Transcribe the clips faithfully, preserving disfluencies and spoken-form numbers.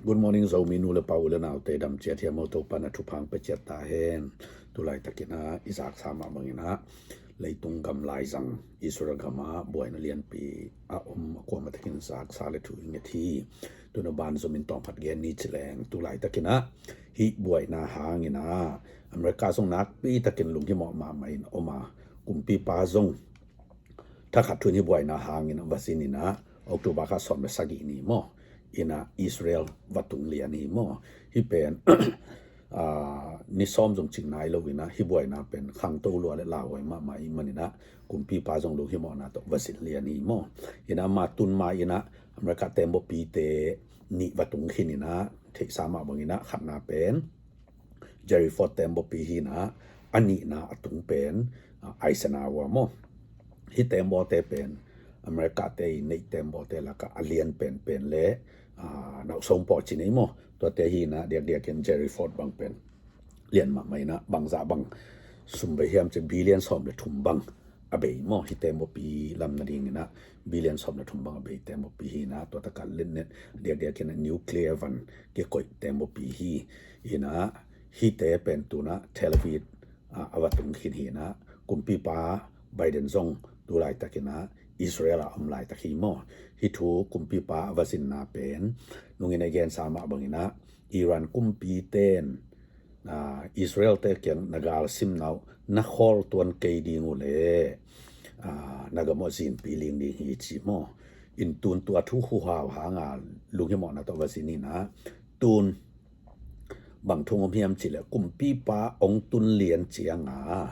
Good morning, Zomi nu le pa, u le naute, dam ciat hiam? Mo, Topa na thupha hong pia ciat ta hen. Tulai takin ah i zaksa mah bangin ah leitung gam laizang Israel gam ah buaina lianpi a om a kuamah takin zaksa le thu i nget hi. Tuna banzom in tawmkhat gen ni ci leng, tulai takin ah hih buaina hangin ah America zong nakpi takin lunghimawh mahmah in om a, kumpipa zong thakhat thu in hih buaina hangin va zin in ah, October kha sawm le sagih ni maw, in ah Israel va tung lian hi maw. Hih pen ah, ni sawm zong cing nai lo in ah hih buaina pen khangto lua le lauhuai mahmah ahih manin ah kumpipa zong lunghimawhna tawh va zin lian hi maw. In ah ama tun ma in ah America tembaw pite nih va tung khin in ah, theihsa mah bangin ah khatna pen Jerry Ford tembaw pi hi in ah, a nihna a tung pen ah, Eisenhower maw. Hih tembawte pen America te i neih tembawte lakah a lian penpen le ah, nauh sawm pawh ci nei maw. Tuate hi in ah diakdiakin Jerry Ford bang pen lian mahmah in ah, bangzah bang sum bei hiam cih leh billion sawm le thum bang a bei maw. Hih tembaw pi lam nadingin ah billion sawm le thum bang a bei tembaw pi hi in ah, tua takah lian diakdiakin ah nuclear van kikoih tembaw pi hi in ah, hihte pen tun ah Tel Aviv ah, a va tung khin hi in ah, kumpipa Biden zong tulai takin ah Israel ah om laitak hi maw. Hih thu kumpipa a va zinna pen nungin a gensa mah bangin ah Iran kumpite in ah, Israel te kiang na gal simna uh na khawl tuan kei ding uh leh ah, na gam uh zinpi ling ding hi ci maw. In tun tua thu huhau hang a lunghimawhna tawh va zin in ah, tun bang thu hong om hiam cih leh, kumpipa hong tun lian ciang a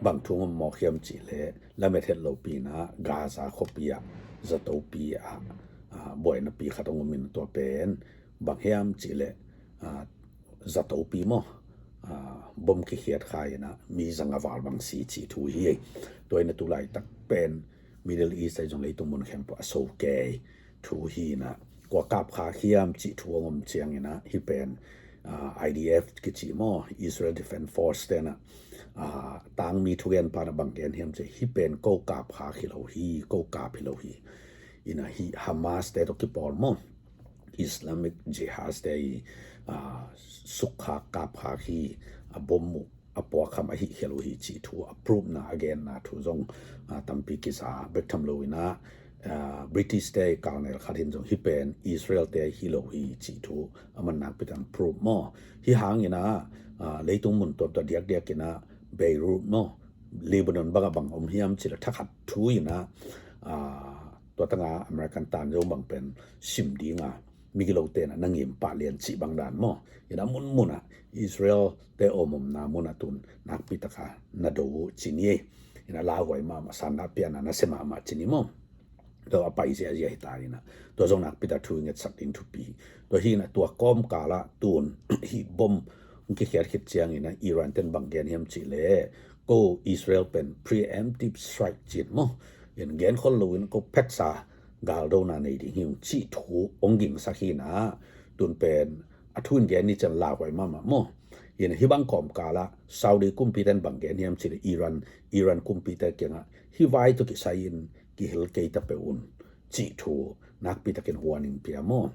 bang thu hong om mawk hiam cih leh, lamet het lopi in ah Gaza khuapi ah zatopi ah ah, buainapi khat hong om in, tua pen bang hiam cih leh ah, zatopi maw, ah, bom kikhiat kha in ah mi zanga val bang si cih thu hi. Tua in ah tulai tak pen Middle East ah zong leitung mun khempeuh a so kei thu hi in ah, kua kap kha hiam cih thu hong om ciangin ah, hih pen ah, I D F kici maw, Israel Defense Force te in ah, ah, tangmi thugenpa in ah bang gen hiam cih leh, hih pen ko kap kha hi lo hi, ko kap hi lo hi. In ah hih Hamas te tawh kipawl maw, Islamic Jihad te i ah, sukkhak kapkhak hi, a bom uh a puakkham ahi khial uh hi cih thu a proof na a genna thu zong ah, tampi kiza bek tham lo in ah, ah, British te i colonel khat in zong hih pen Israel te hi lo hi cih thu a man nakpi takin proof maw. Hih hangin ah, ah, leitung mun tuamtuam diakdiak in ah Beirut maw, Lebanon bang ah bang om hiam cih leh, thakhat thu in ah, ah, tua tang a American tan zong bang pen sim ding a, migilote in ah na ngim pah lian cih bang dan maw. In ah munmun ah Israel te om omna mun ah tun nakpi takin na do uh ci ni ei. In ah lauhuai mahmah, sanna pianna nasia mahmah ci ni maw. Tua a pai ziahziah hi ta in ah, tua zong nakpi takin thu i ngetsak ding thupi. Tua hi in ah tua kawmkal ah tun hih bom hong kikhiat khit ciangin ah Iran ten bang gen hiam cih leh, ko Israel pen preemptive strike ci in maw, in genkhol lo in ko peksa galdona nei ding hi ung cih thu hong gingsak hi in ah, tun pen a thu in gen ni ciang lauhuai mahmah maw. In ah hih bang kawmkal ah Saudi kumpite in bang gen hiam cih leh, Iran, Iran kumpite kiangah hih vai tawh kisai in kihel kei ta peuh un cih thu nakpi takin warning pia maw.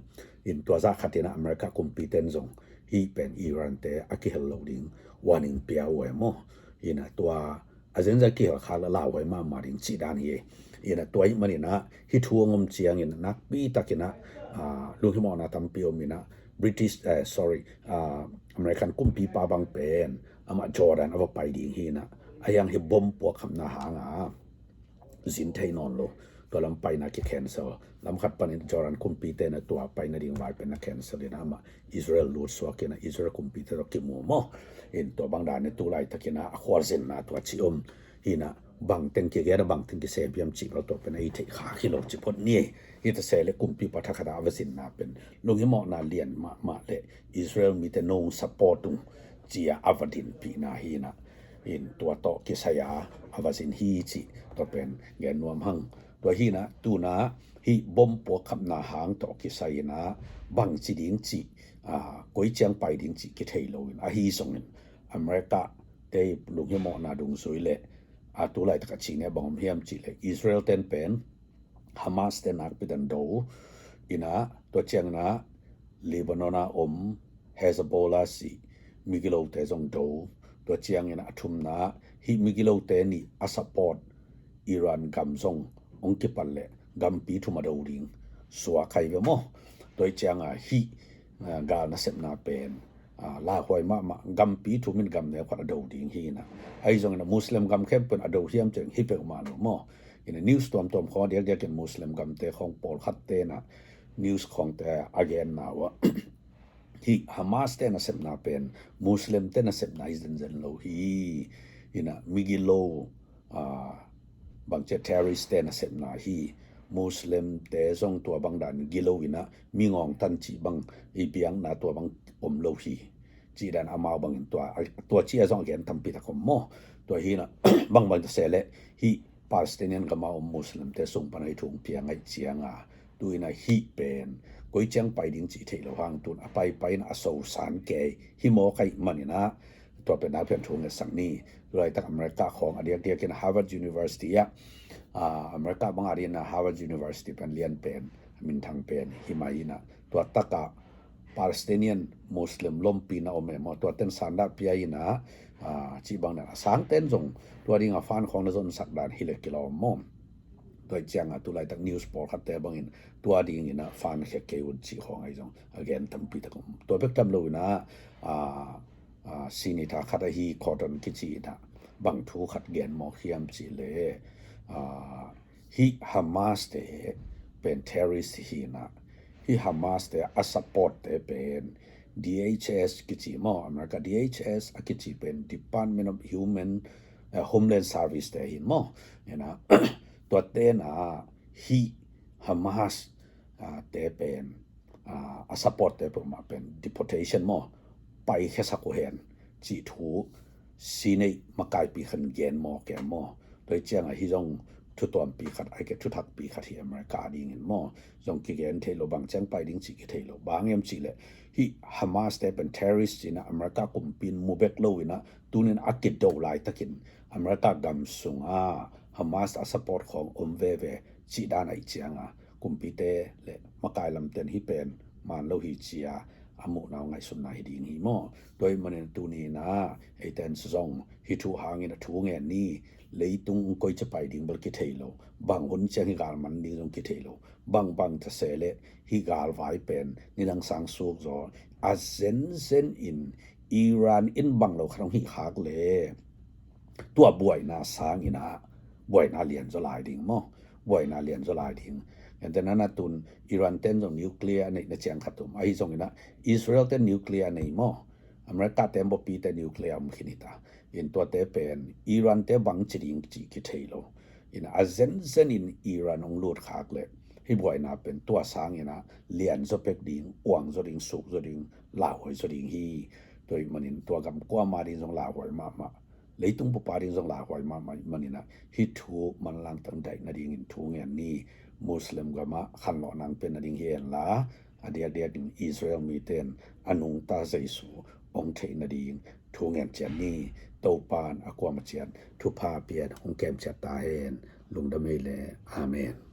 In tua zah khat in ah America kumpite in zong hih pen Iran te a kihel lo ding warning pia uh e maw. In ah tua a zenzen kihel kha leh lauhuai mahmah ding cih dan hi. In ah tua ahih manin ah hih thu hong om ciangin nakpi takin ah, ah, lunghimawhna tampi om in ah, British, eh, sorry, ah, American kumpipa bang pen amah Jordan a va pai ding hi in ah, a hiang hih bom puakkhamna hang a zin thei nawn lo. Tua lam paina ki cancel. Lam khat panin Jordan kumpite in ah tua pai nading vai pen na cancel in ah amah Israel lut suak in ah Israel kumpite tawh kimu maw. In tua bang dan in tulai takin ah a khualzinna tua ci om hi in ah, bang teng kigen a bang teng kisem hiam cih bel tua pen a i theih kha hi lo ci phot ni. Hi ta se leh kumpipa thakhat a va zinna pen lunghimawhna lian mahmah leh Israel mite nong support ung ci a a va dinpihna hi in ah, in tua tawh kisai a a va zin hi cih tua pen gen nuam hang. Tua hi in ah tun ah hih bom puakkhamna hang tawh kisai in ah bangci ding cih, ah, koi ciang pai ding cih kithei lo in, ahi zongin America te lunghimawhna dungzui leh, ah, tulai tak a cih ni a bang om hiam cih leh, Israel ten pen Hamas te nakpi takin do in ah, tua ciangin ah Lebanon a om Hezbollah sih migilote zong do. Tua ciangin a thumna, hih migilote nih a support Iran gam zong hong kipan leh gampi thum a do ding suak hi ve maw. Tua ih cianga hih, ah, gal nasepna pen, ah, lauhuai mahmah, gampi thum in gam neu khat a do ding hi inah. Ahi zongin a Muslim gam khempeuh in a do hiam cih hih peuhmah lo maw. Inah news tuamtuam khawng a diakdiakin Muslim gamte khawng pawlkhatte inah news khawngte a genna uh ah hih Hamas te nasepna pen Muslim te nasepna hi zenzen lo hi. Inah migilo, ah, bangcia terrorist te nasepna hi. Muslim te zong tua bang dan gilo inah mingawng tan cih bang i biakna tua bang om lo hi. Cih dan amau bangin tua, tua cih a zong a gen tampi tak om maw. Tua hi inah bangbang ta se leh hih Palestinian gama om Muslim te sung pana hih thu hong piang ahih cianga tu inah hih pen koi ciang pai ding cih theih loh hang tun a paipai in a sosan kei hi maw ka hih maninah tua pen a pian thu ngetsak ni. Tulaitak America khawng a diakdiakin Harvard University ah, ah, America bang a dina Harvard University pen lian pen minthang pen hi mai inah tua takah Palestinian Muslim lompi na om e maw, tua ten sandah pia inah, ah, cih bang dan a sang ten zong tua dinga fan khawng na zonsak dan hi le kilawm maw. Tua ih cianga tulaitak news pawlkhatte bangin tua dinginah fan khia kei un cih khawng ahi zong a gen tampi tak om. Tua bek tham lo inah, ah, ah, senator khat ahi Cotton kici inah bang thu khat gen mawk hiam cih leh, ah, hih Hamas te pen terrorist hi inah, hih Hamas te a support te pen D H S kici maw, America D H S a kici pen Department of Human, eh, Homeland Service te hi maw. Inah tua tenah hih Hamas, ah, te pen, ah, a support te peuhmah pen deportation maw, paikhiasak uh hen cih thu sineih makaipi khan gen mawk e maw. Tua ih cianga hi zong thu tuampi khat, aike thu thakpi khat hi America dingin maw. Zong kigen theih lo, bang ciang pai ding cih kithei lo. Bang hiam cih leh hih Hamas te pen terrorist inah America kumpi in mu bek lo inah tunin a kido laitakin America gam sunga Hamas a support khawng om veve cih dan ahih cianga kumpite le makai lamten hih pen man lo hi cia a muhna uh ngaihsutna hi ding hi maw. Tua ih manin tuni inah eiten zong hih thu hangin a thu ngen ni. Leitung koi cia pai ding bel kithei lo, bang hun ciang hih gal man ding zong kithei lo. Bangbang ta se leh hih galvai pen nidang sang suk zaw a zenzen in Iran in bang lo khat hong hih khak leh tua buaina sang inah buaina lian zaw lai ding maw. Buaina lian zaw lai ding. Ente nana tun Iran ten zong nuclear a neih na ciang khat um ahi zong inah Israel ten nuclear a nei maw. America te bawpi te nuclear om khin hita. In tuate pen Iran te bang ci ding cih kithei lo. In a zenzen in Iran hong lut khak leh hih buaina pen tua sang inah lian zaw pek ding, uang zaw ding, suk zaw ding, lauhuai zaw ding hi. Tua ih manin tua gam kuama ding zong lauhuai mahmah, leitung pupa ding zong lauhuai mahmah ih maninah hih thu manlang tangdaih nadingin thu ngen ni. Muslim gamah khanlawh nang pen nading hi henla a diakdiakin Israel mite in a nungta Jesu hong theih nading thu ngen ciat ni. Topan a kuama ciat thupha pian hong kem ciat ta hen. Lungdam ei le. Amen.